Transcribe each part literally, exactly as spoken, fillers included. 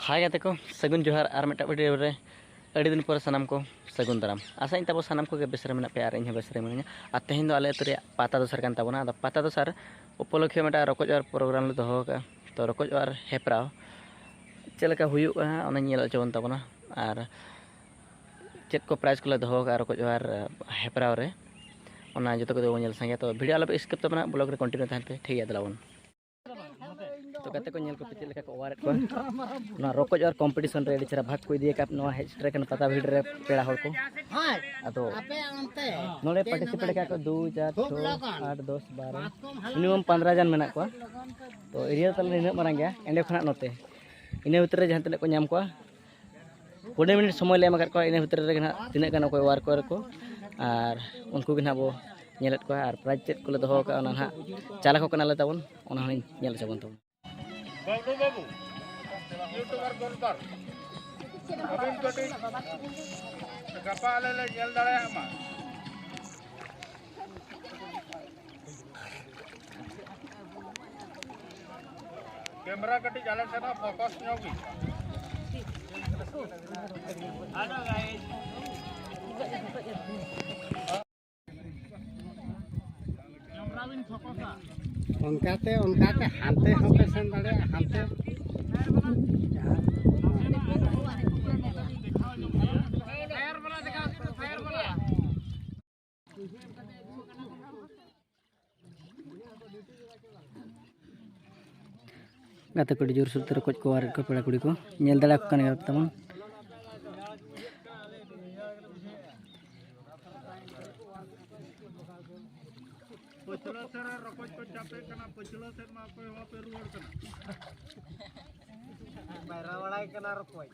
ᱦᱟᱭ ᱜᱟᱛᱮ ᱠᱚ, ᱥᱟᱹᱜᱩᱱ ᱡᱚᱦᱟᱨ᱾ ᱟᱨ ᱢᱤᱫᱴᱟᱝ ᱵᱷᱤᱰᱤᱭᱳ ᱨᱮ ᱟᱹᱰᱤ ᱫᱤᱱ ᱯᱚᱨᱮ ᱥᱟᱱᱟᱢ ᱠᱚ ᱥᱟᱹᱜᱩᱱ ᱫᱟᱨᱟᱢ᱾ ᱟᱥᱟᱭᱟᱹᱧ ᱛᱟᱵᱚ ᱥᱟᱱᱟᱢ ᱠᱚᱜᱮ ᱵᱮᱥ ᱨᱮ ᱢᱮᱱᱟᱜ ᱯᱮᱭᱟ ᱟᱨ ᱤᱧ ᱦᱚᱸ ᱵᱮᱥ ᱨᱮ ᱢᱤᱱᱟᱹᱧᱟ᱾ ᱟᱨ ᱛᱮᱦᱮᱧ ᱫᱚ ᱟᱞᱮ ᱟᱹᱛᱩ ᱨᱮᱭᱟᱜ ᱯᱟᱛᱟ ᱫᱚᱥᱟᱨ ᱠᱟᱱ ᱛᱟᱵᱚᱱᱟ᱾ ᱟᱫᱚ ᱯᱟᱛᱟ ᱫᱚᱥᱟᱨ ᱩᱯᱚᱞᱚᱠᱠᱷᱮ ᱢᱤᱫᱴᱟᱝ ᱨᱚᱠᱚᱡ ᱚᱣᱟᱨ ᱯᱨᱳᱜᱨᱟᱢ ᱞᱮ ᱫᱚᱦᱚ ᱟᱠᱟᱫᱼᱟ᱾ ᱛᱚ ᱨᱚᱠᱚᱡ ᱚᱣᱟᱨ ᱦᱮᱯᱨᱟᱣ ᱪᱮᱫ ᱞᱮᱠᱟ ᱦᱩᱭᱩᱜᱼᱟ, ᱚᱱᱟᱧ ᱧᱮᱞ ᱦᱚᱪᱚ ᱵᱚᱱ ᱛᱟᱵᱚᱱᱟ᱾ ᱟᱨ ᱪᱮᱫ ᱠᱚ ᱯᱨᱟᱭᱤᱡᱽ ᱠᱚᱞᱮ ᱫᱚᱦᱚ ᱟᱠᱟᱫᱼᱟ ᱨᱚᱠᱚᱡ ᱚᱣᱟᱨ ᱦᱮᱯᱨᱟᱣ ᱨᱮ, ᱚᱱᱟ ᱡᱚᱛᱚ ᱠᱚᱛᱮ ᱵᱚᱱ ᱧᱮᱞ ᱥᱟᱸᱜᱮᱭᱟ᱾ ᱛᱚ ᱵᱷᱤᱰᱤᱭᱳ ᱟᱞᱚᱯᱮ ᱥᱠᱤᱯ ᱛᱟᱵᱚᱱᱟ, ᱵᱞᱚᱜ ᱨᱮ ᱠᱚᱱᱴᱤᱱᱤᱭᱩ ᱛᱟᱦᱮᱱ ᱯᱮ᱾ ᱴᱷᱤᱠ ᱜᱮᱭᱟ, ᱫᱮᱞᱟ ᱵᱚᱱ᱾ ᱛᱚ ᱜᱟᱛᱮ ᱠᱚ, ᱧᱮᱞ ᱠᱚᱯᱮ ᱪᱮᱫ ᱞᱮᱠᱟ ᱠᱚ ᱚᱣᱟᱨᱮᱫ ᱠᱚᱣᱟ᱾ ᱱᱚᱣᱟ ᱨᱚᱠᱚᱡ ᱚᱣᱟᱨ ᱠᱚᱢᱯᱤᱴᱤᱥᱚᱱ ᱨᱮ ᱟᱹᱰᱤ ᱪᱮᱦᱨᱟ ᱵᱷᱟᱜᱽ ᱠᱚ ᱤᱫᱤᱭ ᱟᱠᱟᱫ ᱱᱚᱣᱟ ᱦᱮᱡ ᱥᱮᱴᱮᱨ ᱟᱠᱟᱱ ᱯᱟᱛᱟ ᱵᱷᱤᱲ ᱨᱮ ᱯᱮᱲᱟ ᱦᱚᱲ ᱠᱚ᱾ ᱟᱫᱚ ᱱᱚᱰᱮ ᱯᱟᱨᱴᱤᱥᱤᱯᱮᱴ ᱟᱠᱟᱫ ᱠᱚ ᱫᱩ, ᱪᱟᱨ, ᱪᱷᱚ, ᱟᱴ, ᱫᱚᱥ, ᱵᱟᱨᱚ, ᱢᱤᱱᱤᱢᱟᱢ ᱯᱚᱱᱫᱽᱨᱚ ᱡᱚᱱ ᱢᱮᱱᱟᱜ ᱠᱚᱣᱟ᱾ ᱛᱚ ᱮᱨᱤᱭᱟ ᱛᱟᱞᱮ ᱱᱤᱱᱟᱹᱜ ᱢᱟᱨᱟᱝ ᱜᱮᱭᱟ, ᱮᱸᱰᱮ ᱠᱷᱚᱱᱟᱜ ᱱᱚᱛᱮ ᱤᱱᱟᱹ ᱵᱷᱤᱛᱨᱤ ᱨᱮ ᱡᱟᱦᱟᱸ ᱛᱤᱱᱟᱹᱜ ᱠᱚ ᱧᱟᱢ ᱠᱚᱣᱟ, ᱠᱩᱲᱤ ᱢᱤᱱᱤᱴ ᱥᱚᱢᱚᱭ ᱞᱮ ᱮᱢ ᱟᱠᱟᱫ ᱠᱚᱣᱟ᱾ ᱤᱱᱟᱹ ᱵᱷᱤᱛᱨᱤ ᱨᱮᱜᱮ ᱱᱟᱦᱟᱜ ᱛᱤᱱᱟᱹᱜ ᱜᱟᱱ ᱚᱠᱚᱭ ᱚᱣᱟᱨ ᱠᱚᱣᱟ ᱠᱚ, ᱟᱨ ᱩᱱᱠᱩ ᱜᱮ ᱱᱟᱦᱟᱜ ᱵᱚ ᱧᱮᱞᱮᱫ ᱠᱚᱣᱟ᱾ ᱟᱨ ᱯᱨᱟᱭᱤᱡᱽ ᱪᱮᱫ ᱠᱚᱞᱮ ᱫᱚᱦᱚ ᱟᱠᱟᱫᱼᱟ, ᱚᱱᱟ ᱱᱟᱦᱟᱜ ᱪᱟᱞᱟᱠᱚ ᱠᱟᱱᱟᱞᱮ ᱛᱟᱵᱚᱱ, ᱚᱱᱟ ᱦᱚᱸᱧ ᱧᱮᱞ ᱦᱚᱪᱚ ᱵᱚᱱ ᱛᱟᱵᱚᱱ᱾ ᱵᱟᱹᱵᱞᱩ ᱵᱟᱹᱵᱩ, ᱤᱭᱩᱴᱩᱵᱟᱨ ᱜᱳᱞᱵᱟᱨ, ᱟᱹᱵᱤᱱ ᱠᱟᱹᱴᱤᱡ ᱜᱟᱯᱟ ᱟᱞᱮ ᱞᱮ ᱧᱮᱞ ᱫᱟᱲᱮᱭᱟᱜ ᱢᱟ᱾ ᱠᱮᱢᱮᱨᱟ ᱠᱟᱹᱴᱤᱡ ᱟᱞᱮ ᱥᱮᱫ ᱦᱚᱸ ᱯᱷᱳᱠᱟᱥ ᱧᱚᱜ ᱵᱤᱱ᱾ ᱚᱱᱠᱟᱛᱮ ᱚᱱᱠᱟᱛᱮ ᱦᱟᱱᱛᱮ ᱦᱚᱸᱯᱮ ᱥᱮᱱ ᱫᱟᱲᱮᱭᱟᱜᱼᱟ, ᱦᱟᱱᱛᱮ᱾ ᱜᱟᱛᱮ ᱠᱚ ᱟᱹᱰᱤ ᱡᱳᱨᱥᱳᱨ ᱛᱮ ᱨᱚᱠᱚᱡ ᱠᱚ ᱚᱣᱟᱨᱮᱫ ᱠᱚᱣᱟ, ᱯᱮᱲᱟ ᱠᱩᱲᱤ ᱠᱚ ᱧᱮᱞ ᱫᱟᱲᱮᱭᱟᱠᱚ ᱠᱟᱱ ᱜᱮᱭᱟ ᱛᱟᱵᱚᱱ᱾ ᱯᱟᱹᱪᱷᱞᱟᱹ ᱥᱮᱫ ᱨᱮ ᱨᱚᱠᱚᱡ ᱠᱚ ᱪᱟᱯᱮᱜ ᱠᱟᱱᱟ, ᱯᱟᱹᱪᱷᱞᱟᱹ ᱥᱮᱫ ᱢᱟ ᱚᱠᱚᱭ ᱦᱚᱸ ᱵᱟᱯᱮ ᱨᱩᱣᱟᱹᱲ ᱠᱟᱱᱟ᱾ ᱯᱟᱭᱨᱟ ᱵᱟᱲᱟᱭ ᱠᱟᱱᱟ ᱨᱚᱠᱚᱡ᱾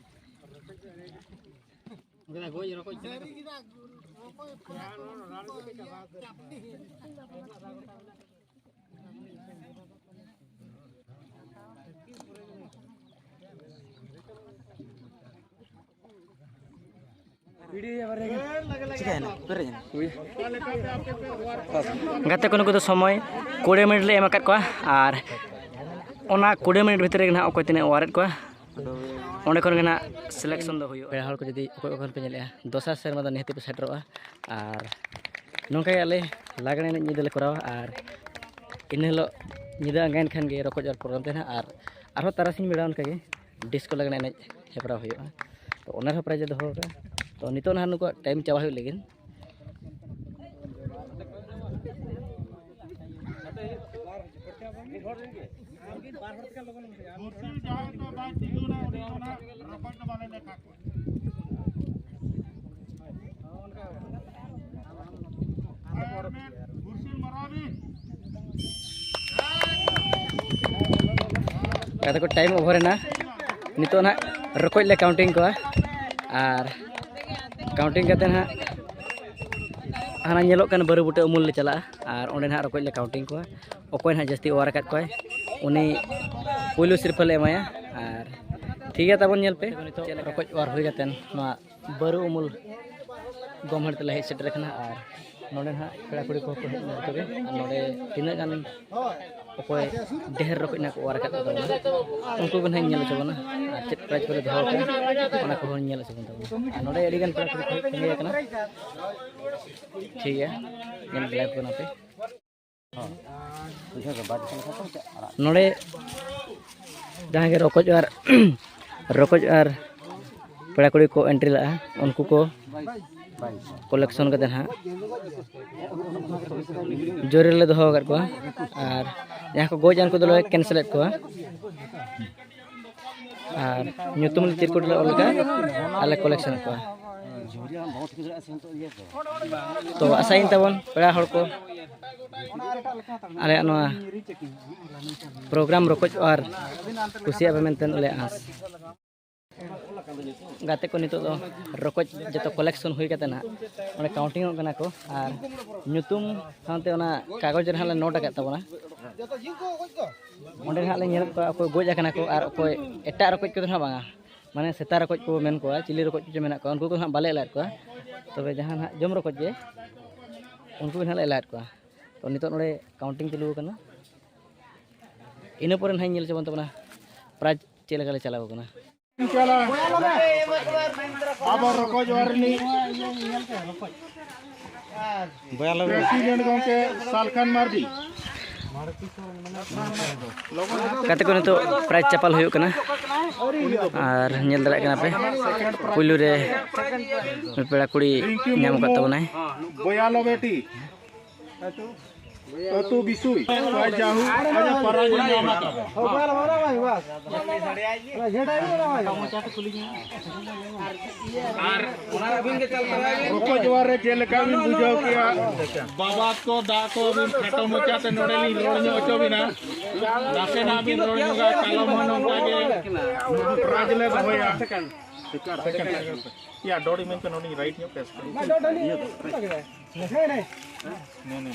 ᱜᱚᱡ ᱨᱚᱠᱚᱡ ᱠᱟᱱᱟ᱾ ᱪᱤᱠᱟᱹᱭᱮᱱᱟ? ᱯᱮᱨᱮᱡ ᱮᱱᱟ? ᱜᱟᱛᱮ ᱠᱚ, ᱱᱩᱠᱩ ᱫᱚ ᱥᱚᱢᱚᱭ ᱠᱩᱲᱤ ᱢᱤᱱᱤᱴ ᱞᱮ ᱮᱢ ᱟᱠᱟᱫ ᱠᱚᱣᱟ, ᱟᱨ ᱚᱱᱟ ᱠᱩᱲᱤ ᱢᱤᱱᱤᱴ ᱵᱷᱤᱛᱨᱤ ᱨᱮᱜᱮ ᱱᱟᱦᱟᱜ ᱚᱠᱚᱭ ᱛᱤᱱᱟᱹᱜ ᱚᱣᱟᱨᱮᱫ ᱠᱚᱣᱟ, ᱚᱸᱰᱮ ᱠᱷᱚᱱ ᱜᱮ ᱱᱟᱜ ᱥᱤᱞᱮᱠᱥᱚᱱ ᱫᱚ ᱦᱩᱭᱩᱜᱼᱟ᱾ ᱯᱮᱲᱟ ᱦᱚᱲ ᱠᱚ ᱡᱩᱫᱤ ᱚᱠᱚᱭ ᱚᱠᱟ ᱠᱷᱚᱱ ᱯᱮ ᱧᱮᱞᱮᱜᱼᱟ, ᱫᱚᱥᱟᱨ ᱥᱮᱨᱢᱟ ᱫᱚ ᱱᱤᱦᱟᱹᱛ ᱯᱮ ᱥᱮᱴᱮᱨᱚᱜᱼᱟ᱾ ᱟᱨ ᱱᱚᱝᱠᱟ ᱜᱮ ᱟᱞᱮ ᱞᱟᱜᱽᱬᱮ ᱮᱱᱮᱡ ᱧᱤᱫᱟᱹ ᱞᱮ ᱠᱚᱨᱟᱣᱟ᱾ ᱟᱨ ᱤᱱᱟᱹ ᱦᱤᱞᱳᱜ ᱧᱤᱫᱟᱹ ᱟᱸᱜᱟᱭᱮᱱ ᱠᱷᱟᱱ ᱜᱮ ᱨᱚᱠᱚᱡ ᱟᱨ ᱯᱨᱳᱜᱨᱟᱢ ᱛᱟᱦᱮᱱᱟ᱾ ᱟᱨ ᱟᱨᱦᱚᱸ ᱛᱟᱨᱟᱥᱤᱧ ᱵᱮᱲᱟ ᱚᱱᱠᱟ ᱜᱮ ᱰᱤᱥᱠᱳ ᱞᱟᱜᱽᱬᱮ ᱮᱱᱮᱡ ᱦᱮᱯᱨᱟᱣ ᱦᱩᱭᱩᱜᱼᱟ᱾ ᱛᱚ ᱚᱱᱟ ᱨᱮᱦᱚᱸ ᱯᱨᱟᱭᱤᱡᱽ ᱞᱮ ᱫᱚᱦᱚ ᱟᱠᱟᱫᱼᱟ᱾ ᱛᱚ ᱱᱤᱛᱚᱜ ᱱᱟᱦᱟᱜ ᱱᱩᱠᱩᱣᱟᱜ ᱴᱟᱭᱤᱢ ᱪᱟᱵᱟ ᱦᱩᱭᱩᱜ ᱞᱟᱹᱜᱤᱫ᱾ ᱵᱩᱨᱥᱤ ᱡᱟᱦᱟᱸᱭ ᱠᱚ ᱵᱟᱭ ᱛᱤᱸᱜᱩᱱᱟ, ᱩᱱᱤ ᱫᱚ ᱱᱟᱦᱟᱜ ᱨᱚᱠᱚᱡ ᱫᱚ ᱵᱟᱞᱮ ᱞᱮᱠᱷᱟ ᱠᱚᱣᱟ᱾ ᱟᱨ ᱢᱤᱫ ᱵᱩᱨᱥᱤ ᱢᱟᱨᱟᱣ ᱵᱤᱱ᱾ ᱜᱟᱛᱮ ᱠᱚ, ᱴᱟᱭᱤᱢ ᱳᱵᱷᱟᱨ ᱮᱱᱟ᱾ ᱱᱤᱛᱚᱜ ᱱᱟᱦᱟᱜ ᱨᱚᱠᱚᱡ ᱞᱮ ᱠᱟᱣᱩᱱᱴᱤᱝ ᱠᱚᱣᱟ᱾ ᱟᱨ ᱠᱟᱣᱩᱱᱴᱤᱝ ᱠᱟᱛᱮ ᱱᱟᱦᱟᱜ ᱦᱟᱱᱟ ᱧᱮᱞᱚᱜ ᱠᱟᱱ ᱵᱟᱹᱨᱩ ᱵᱩᱴᱟᱹ ᱩᱢᱩᱞ ᱞᱮ ᱪᱟᱞᱟᱜᱼᱟ᱾ ᱟᱨ ᱚᱸᱰᱮ ᱱᱟᱦᱟᱜ ᱨᱚᱠᱚᱡ ᱞᱮ ᱠᱟᱣᱩᱱᱴᱤᱝ ᱠᱚᱣᱟ᱾ ᱚᱠᱚᱭ ᱱᱟᱦᱟᱜ ᱡᱟᱹᱥᱛᱤ ᱚᱣᱟᱨ ᱟᱠᱟᱫ ᱠᱚᱣᱟᱭ, ᱩᱱᱤ ᱯᱩᱭᱞᱩ ᱥᱤᱨᱯᱷᱟᱹ ᱞᱮ ᱮᱢᱟᱭᱟ᱾ ᱟᱨ ᱴᱷᱤᱠ ᱜᱮᱭᱟ, ᱛᱟᱵᱚᱱ ᱧᱮᱞ ᱯᱮ, ᱱᱤᱛᱚᱜ ᱨᱚᱠᱚᱡ ᱚᱣᱟᱨ ᱦᱩᱭ ᱠᱟᱛᱮ ᱱᱚᱣᱟ ᱵᱟᱹᱨᱩ ᱩᱢᱩᱞ ᱜᱚᱢᱦᱮᱲ ᱛᱮᱞᱮ ᱦᱮᱡ ᱥᱮᱴᱮᱨ ᱟᱠᱟᱱᱟ᱾ ᱟᱨ ᱱᱚᱰᱮ ᱱᱟᱦᱟᱜ ᱯᱮᱲᱟ ᱠᱩᱲᱤ ᱠᱚᱦᱚᱸ ᱠᱚ ᱦᱮᱡ ᱮᱱᱟ᱾ ᱛᱚᱵᱮ ᱟᱨ ᱱᱚᱰᱮ ᱛᱤᱱᱟᱹᱜ ᱜᱟᱱ ᱚᱠᱚᱭ ᱰᱷᱮᱨ ᱨᱚᱠᱚᱡ ᱱᱟᱦᱟᱜ ᱠᱚ ᱚᱣᱟᱨ ᱟᱠᱟᱫ ᱠᱚ ᱛᱟᱵᱚᱱᱟ, ᱩᱱᱠᱩ ᱜᱮ ᱱᱟᱦᱟᱜ ᱤᱧ ᱧᱮᱞ ᱦᱚᱪᱚ ᱵᱚᱱᱟ᱾ ᱟᱨ ᱪᱮᱫ ᱯᱨᱟᱭᱤᱡᱽ ᱠᱚᱞᱮ ᱫᱚᱦᱚ ᱟᱠᱟᱫᱟ, ᱚᱱᱟ ᱠᱚᱦᱚᱸ ᱧᱮᱞ ᱦᱚᱪᱚ ᱵᱚᱱ ᱛᱟᱵᱚᱱᱟ᱾ ᱟᱨ ᱱᱚᱰᱮ ᱟᱹᱰᱤ ᱜᱟᱱ ᱯᱮᱲᱟ ᱠᱩᱲᱤ ᱠᱚ ᱦᱮᱡ ᱥᱟᱸᱜᱮ ᱟᱠᱟᱱᱟ᱾ ᱴᱷᱤᱠ ᱜᱮᱭᱟ, ᱧᱮᱞ ᱞᱟᱭᱤᱵᱷ ᱠᱟᱱᱟ ᱯᱮ᱾ ᱱᱚᱰᱮ ᱡᱟᱦᱟᱸ ᱜᱮ ᱨᱚᱠᱚᱡ ᱟᱨ, ᱨᱚᱠᱚᱡ ᱟᱨ ᱯᱮᱲᱟ ᱠᱩᱲᱤ ᱠᱚ ᱮᱱᱴᱨᱤ ᱞᱟᱜᱼᱟ, ᱩᱱᱠᱩ ᱠᱚ ᱠᱟᱞᱮᱠᱥᱚᱱ ᱠᱟᱛᱮ ᱱᱟᱦᱟᱜ ᱡᱳᱨ ᱨᱮᱞᱮ ᱫᱚᱦᱚ ᱟᱠᱟᱫ ᱠᱚᱣᱟ᱾ ᱟᱨ ᱡᱟᱦᱟᱸ ᱠᱚ ᱜᱚᱡ ᱮᱱ, ᱩᱱᱠᱩ ᱫᱚᱞᱮ ᱠᱮᱱᱥᱮᱞᱮᱫ ᱠᱚᱣᱟ᱾ ᱟᱨ ᱧᱩᱛᱩᱢ ᱪᱤᱨᱠᱩᱴ ᱨᱮ ᱚᱞ ᱞᱮᱠᱟ ᱟᱞᱮ ᱠᱟᱞᱮᱠᱥᱚᱱ ᱠᱚᱣᱟ᱾ ᱛᱚ ᱟᱥᱟᱭᱟᱹᱧ ᱛᱟᱵᱚᱱ ᱯᱮᱲᱟ ᱦᱚᱲ ᱠᱚ ᱟᱞᱮᱭᱟᱜ ᱱᱚᱣᱟ ᱯᱨᱳᱜᱨᱟᱢ ᱨᱚᱠᱚᱡ ᱟᱨ ᱠᱩᱥᱤᱭᱟᱜ ᱯᱮ ᱢᱮᱱᱛᱮ ᱟᱞᱮᱭᱟᱜ ᱟᱸᱥ᱾ ᱜᱟᱛᱮ ᱠᱚ, ᱱᱤᱛᱚᱜ ᱫᱚ ᱨᱚᱠᱚᱡ ᱡᱚᱛᱚ ᱠᱟᱞᱮᱠᱥᱚᱱ ᱦᱩᱭ ᱠᱟᱛᱮ ᱱᱟᱦᱟᱜ ᱚᱸᱰᱮ ᱠᱟᱣᱩᱱᱴᱤᱝ ᱚᱜ ᱠᱟᱱᱟ ᱠᱚ᱾ ᱟᱨ ᱧᱩᱛᱩᱢ ᱥᱟᱶᱛᱮ ᱚᱱᱟ ᱠᱟᱜᱚᱡᱽ ᱨᱮ ᱦᱟᱸᱜ ᱞᱮ ᱱᱳᱴ ᱟᱠᱟᱫ ᱛᱟᱵᱚᱱᱟ᱾ ᱚᱸᱰᱮ ᱦᱟᱸᱜ ᱞᱮ ᱧᱮᱞᱮᱫ ᱠᱚᱣᱟ ᱚᱠᱚᱭ ᱜᱚᱡ ᱟᱠᱟᱱᱟ ᱠᱚ ᱟᱨ ᱚᱠᱚᱭ ᱮᱴᱟᱜ ᱨᱚᱠᱚᱡ ᱠᱚᱫᱚ ᱦᱟᱸᱜ ᱵᱟᱝᱟ, ᱢᱟᱱᱮ ᱥᱮᱛᱟ ᱨᱚᱠᱚᱡ ᱠᱚ ᱢᱮᱱ ᱠᱚᱣᱟ, ᱪᱤᱞᱤ ᱨᱚᱠᱚᱡ ᱠᱚᱪᱚ ᱢᱮᱱᱟᱜ ᱠᱚᱣᱟ, ᱩᱱᱠᱩ ᱠᱚᱫᱚ ᱦᱟᱸᱜ ᱵᱟᱞᱮ ᱮᱞᱟᱣᱮᱫ ᱠᱚᱣᱟ᱾ ᱛᱚᱵᱮ ᱡᱟᱦᱟᱸ ᱦᱟᱸᱜ ᱡᱚᱢ ᱨᱚᱠᱚᱡ ᱜᱮ, ᱩᱱᱠᱩ ᱜᱮ ᱦᱟᱸᱜ ᱞᱮ ᱮᱞᱟᱣᱮᱫ ᱠᱚᱣᱟ᱾ ᱛᱚ ᱱᱤᱛᱚᱜ ᱱᱚᱰᱮ ᱠᱟᱣᱩᱱᱴᱤᱝ ᱪᱟᱹᱞᱩ ᱟᱠᱟᱱᱟ᱾ ᱤᱱᱟᱹ ᱯᱚᱨᱮ ᱱᱟᱦᱟᱜ ᱤᱧ ᱧᱮᱞ ᱦᱚᱪᱚ ᱵᱚᱱ ᱛᱟᱵᱚᱱᱟ ᱯᱨᱟᱭᱤᱡᱽ ᱪᱮᱫ ᱞᱮᱠᱟ ᱞᱮ ᱪᱟᱞᱟᱣ ᱠᱟᱱᱟ? ᱟᱵᱚ ᱨᱚᱠᱚᱡ ᱚᱣᱟᱨ ᱨᱤᱱᱤᱡ ᱯᱨᱮᱥᱤᱰᱮᱱᱴ ᱜᱚᱢᱠᱮ ᱥᱟᱞᱠᱷᱟᱱ ᱢᱟᱨᱰᱤ᱾ ᱜᱟᱛᱮ ᱠᱚ, ᱱᱤᱛᱚᱜ ᱯᱨᱟᱭᱤᱡᱽ ᱪᱟᱯᱟᱞ ᱦᱩᱭᱩᱜ ᱠᱟᱱᱟ ᱟᱨ ᱧᱮᱞ ᱫᱟᱲᱮᱭᱟᱜ ᱠᱟᱱᱟ ᱯᱮ, ᱯᱩᱭᱞᱩ ᱨᱮ ᱯᱮᱲᱟ ᱠᱩᱲᱤ ᱧᱟᱢ ᱟᱠᱟᱫ ᱛᱟᱵᱚᱱᱟᱭ᱾ ᱵᱚᱭᱟᱞᱚ ᱵᱮᱴᱤ ᱟᱹᱛᱩ ᱵᱤᱥᱩᱭ, ᱡᱟᱦᱩ ᱟᱡᱟᱜ ᱯᱟᱨᱟᱡᱽ ᱮ ᱧᱟᱢ ᱟᱠᱟᱫᱟ᱾ ᱟᱨ ᱨᱚᱠᱚᱡ ᱚᱣᱟᱨ ᱨᱮ ᱪᱮᱫ ᱞᱮᱠᱟ ᱵᱤᱱ ᱵᱩᱡᱷᱟᱹᱣ ᱠᱮᱜᱼᱟ? ᱵᱟᱵᱟ ᱠᱚ, ᱫᱟᱜ ᱠᱚ ᱟᱹᱵᱤᱱ ᱠᱷᱟᱴᱚ ᱢᱚᱪᱟᱛᱮ ᱱᱚᱰᱮ ᱞᱤᱧ ᱨᱚᱲ ᱧᱚᱜ ᱦᱚᱪᱚ ᱵᱤᱱᱟ᱾ ᱱᱟᱥᱮᱱᱟᱜ ᱵᱤᱱ ᱨᱚᱲ ᱧᱚᱜᱟ, ᱠᱟᱞᱚᱢ ᱦᱚᱸ ᱱᱚᱝᱠᱟ ᱜᱮ ᱨᱟᱡᱽ ᱞᱮ ᱫᱚᱦᱚᱭᱟ᱾ ᱭᱟ, ᱰᱚᱲᱤ ᱢᱮᱱ ᱯᱮ, ᱱᱚᱰᱮᱧ ᱨᱟᱭᱤᱴ ᱧᱚᱜ ᱯᱮ᱾ ᱱᱮ, ᱱᱮ᱾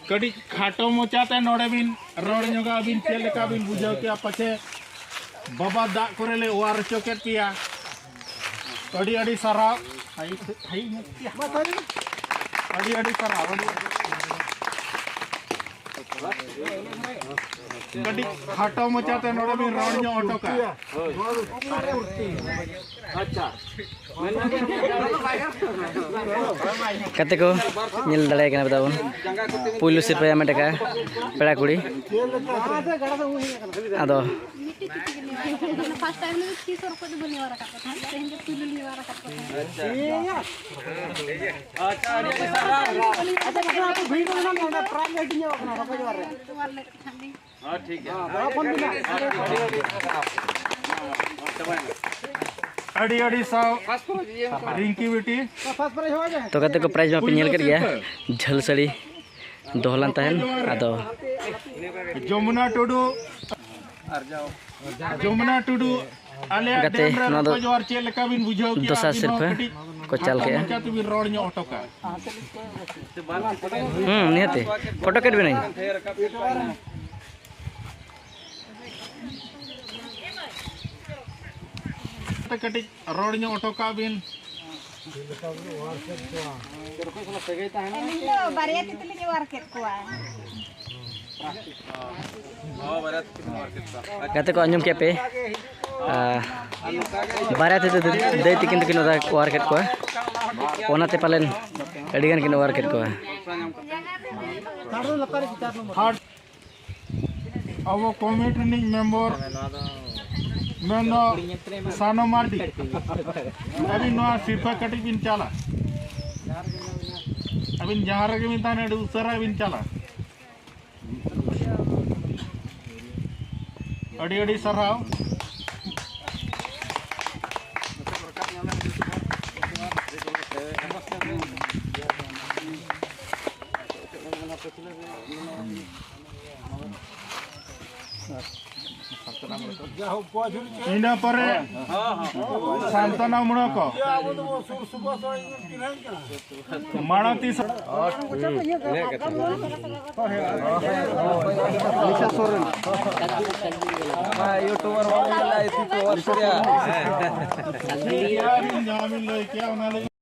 ᱠᱟᱹᱴᱤᱡ ᱠᱷᱟᱴᱚ ᱢᱚᱪᱟᱛᱮ ᱱᱚᱰᱮ ᱵᱤᱱ ᱨᱚᱲ ᱧᱚᱜᱟ, ᱟᱹᱵᱤᱱ ᱪᱮᱫ ᱞᱮᱠᱟ ᱵᱤᱱ ᱵᱩᱡᱷᱟᱹᱣ ᱠᱮᱜᱼᱟ? ᱯᱟᱪᱷᱮ ᱵᱟᱵᱟ ᱫᱟᱜ ᱠᱚᱨᱮ ᱞᱮ ᱚᱣᱟᱨ ᱦᱚᱪᱚ ᱠᱮᱫ ᱯᱮᱭᱟ᱾ ᱟᱹᱰᱤ ᱟᱹᱰᱤ ᱥᱟᱨᱦᱟᱣ᱾ ᱟᱹᱰᱤ ᱟᱹᱰᱤ ᱥᱟᱨᱦᱟᱣ᱾ ᱠᱟᱹᱴᱤᱡ ᱠᱷᱟᱴᱚ ᱢᱚᱪᱟᱛᱮ ᱱᱚᱰᱮ ᱵᱤᱱ ᱨᱚᱲ ᱧᱚᱜ ᱦᱚᱴᱚ ᱠᱟᱜᱼᱟ᱾ ᱜᱟᱛᱮ ᱠᱚ, ᱧᱮᱞ ᱫᱟᱲᱮᱭᱟᱭ ᱠᱟᱱᱟ ᱯᱮ ᱛᱟᱵᱚᱱ, ᱯᱩᱭᱞᱩ ᱥᱤᱨᱯᱟᱹᱭ ᱦᱟᱢᱮᱴ ᱟᱠᱟᱫᱼᱟ ᱯᱮᱲᱟ ᱠᱩᱲᱤ᱾ ᱟᱫᱚ ᱯᱷᱟᱥᱴ ᱴᱟᱭᱤᱢ ᱨᱮ ᱛᱤᱥ ᱦᱚᱸ ᱨᱚᱠᱚᱡ ᱫᱚ ᱵᱟᱹᱧ ᱚᱣᱟᱨ ᱟᱠᱟᱫ ᱠᱚ ᱛᱟᱦᱮᱸᱫ, ᱛᱮᱦᱮᱧ ᱜᱮ ᱯᱩᱭᱞᱩ ᱞᱤᱧ ᱚᱣᱟᱨ ᱟᱠᱟᱫ ᱠᱚ ᱛᱟᱦᱮᱸᱫ᱾ ᱟᱪᱪᱷᱟ, ᱟᱹᱰᱤ ᱟᱹᱰᱤ ᱥᱟᱨᱦᱟᱣ᱾ ᱟᱪᱪᱷᱟ, ᱟᱯᱮ ᱵᱷᱤᱲ ᱨᱮ ᱢᱮᱱᱟᱜ ᱯᱮᱭᱟ, ᱚᱸᱰᱮ ᱯᱨᱟᱭᱤᱡᱽ ᱦᱟᱹᱴᱤᱧ ᱧᱚᱜ ᱠᱟᱱᱟ ᱨᱚᱠᱚᱡ ᱚᱣᱟᱨ ᱨᱮ᱾ ᱚᱣᱟᱨ ᱞᱮᱫ ᱠᱚ ᱛᱟᱦᱮᱸᱫ ᱞᱤᱧ᱾ ᱦᱮᱸ, ᱴᱷᱤᱠ ᱜᱮᱭᱟ᱾ ᱦᱮᱸ, ᱟᱹᱰᱤ ᱟᱹᱰᱤ ᱥᱟᱨᱦᱟᱣ᱾ ᱪᱟᱵᱟᱭᱮᱱᱟ᱾ ᱟᱹᱰᱤ ᱟᱹᱰᱤ ᱥᱟᱨᱦᱟᱣ, ᱯᱷᱟᱥᱴ ᱯᱨᱟᱭᱤᱡᱽ ᱤᱭᱟᱹ ᱨᱤᱝᱠᱤ ᱵᱤᱴᱤ᱾ ᱯᱷᱟᱥᱴ ᱯᱨᱟᱭᱤᱡᱽ ᱦᱚᱸ ᱟᱡ ᱜᱮ᱾ ᱛᱚ ᱜᱟᱛᱮ ᱠᱚ, ᱯᱨᱟᱭᱤᱡᱽ ᱢᱟᱯᱮ ᱧᱮᱞ ᱠᱮᱫ ᱜᱮᱭᱟ, ᱡᱷᱟᱹᱞ ᱥᱟᱹᱲᱤ ᱫᱚᱦᱚ ᱞᱮᱱ ᱛᱟᱦᱮᱱ᱾ ᱟᱫᱚ ᱡᱚᱢᱩᱱᱟ ᱴᱩᱰᱩ, ᱡᱚᱢᱩᱱᱟ ᱴᱩᱰᱩ, ᱟᱞᱮᱭᱟᱜ ᱜᱟᱛᱮ, ᱰᱮᱢ ᱨᱮ ᱱᱚᱣᱟ ᱫᱚ ᱨᱚᱠᱚᱡ ᱚᱣᱟᱨ ᱪᱮᱫ ᱞᱮᱠᱟ ᱵᱤᱱ ᱵᱩᱡᱷᱟᱹᱣ ᱠᱮᱜᱼᱟ? ᱫᱚᱥᱟᱨ ᱟᱹᱵᱤᱱ ᱦᱚᱸ ᱥᱤᱨᱯᱟᱹ ᱠᱟᱹᱴᱤᱡ ᱠᱚ ᱪᱟᱞ ᱠᱷᱟᱴᱚ ᱠᱮᱜᱼᱟ᱾ ᱢᱚᱪᱟ ᱛᱮᱵᱤᱱ ᱨᱚᱲ ᱧᱚᱜ ᱦᱚᱴᱚ ᱠᱟᱜᱼᱟ᱾ ᱦᱩᱸ, ᱱᱤᱦᱟᱹᱛᱤ᱾ ᱯᱷᱳᱴᱳ ᱠᱮᱫ ᱵᱮᱱᱟᱹᱧ᱾ ᱠᱟᱹᱴᱤᱡ ᱨᱚᱲ ᱧᱚᱜ ᱦᱚᱴᱚ ᱠᱟᱜ ᱵᱤᱱ᱾ ᱟᱹᱞᱤᱧ ᱫᱚ ᱵᱟᱨᱭᱟ ᱛᱤ ᱛᱮᱞᱤᱧ ᱚᱣᱟᱨ ᱠᱮᱫ ᱠᱚᱣᱟ᱾ ᱜᱟᱛᱮ ᱠᱚ, ᱟᱸᱡᱚᱢ ᱠᱮᱫ ᱯᱮ, ᱟᱨ ᱵᱟᱨᱭᱟ ᱛᱮ ᱫᱟᱹᱭ ᱛᱤᱠᱤᱱ ᱫᱚᱠᱤᱱ ᱚᱣᱟᱨ ᱠᱮᱫ ᱠᱚᱣᱟ, ᱚᱱᱟᱛᱮ ᱯᱟᱞᱮᱱ ᱟᱹᱰᱤ ᱜᱟᱱ ᱠᱤᱱ ᱚᱣᱟᱨ ᱠᱮᱫ ᱠᱚᱣᱟ᱾ ᱟᱵᱚ ᱠᱚᱢᱤᱴᱤ ᱨᱤᱱᱤᱡ ᱢᱮᱢᱵᱚᱨ ᱢᱮᱱᱫᱚ ᱥᱟᱱᱚ ᱢᱟᱨᱰᱤ, ᱟᱹᱵᱤᱱ ᱱᱚᱣᱟ ᱥᱤᱨᱯᱟᱹ ᱠᱟᱹᱴᱤᱡ ᱵᱤᱱ ᱪᱟᱞᱟ᱾ ᱟᱹᱵᱤᱱ ᱡᱟᱦᱟᱸ ᱨᱮᱜᱮ ᱵᱤᱱ ᱛᱟᱦᱮᱱᱟ, ᱟᱹᱰᱤ ᱩᱥᱟᱹᱨᱟ ᱵᱤᱱ ᱪᱟᱞᱟ᱾ ᱟᱹᱰᱤ ᱟᱹᱰᱤ ᱥᱟᱨᱦᱟᱣ᱾ ᱤᱱᱟᱹ ᱯᱚᱨᱮ ᱥᱟᱱᱛᱟᱱᱟ ᱢᱩᱬᱚ ᱠᱚ ᱢᱟᱲᱟᱝ ᱛᱤᱥ ᱡᱟᱦᱟᱸ ᱵᱤᱱ ᱞᱟᱹᱭ ᱠᱮᱜᱼᱟ, ᱚᱱᱟ ᱞᱟᱹᱜᱤᱫ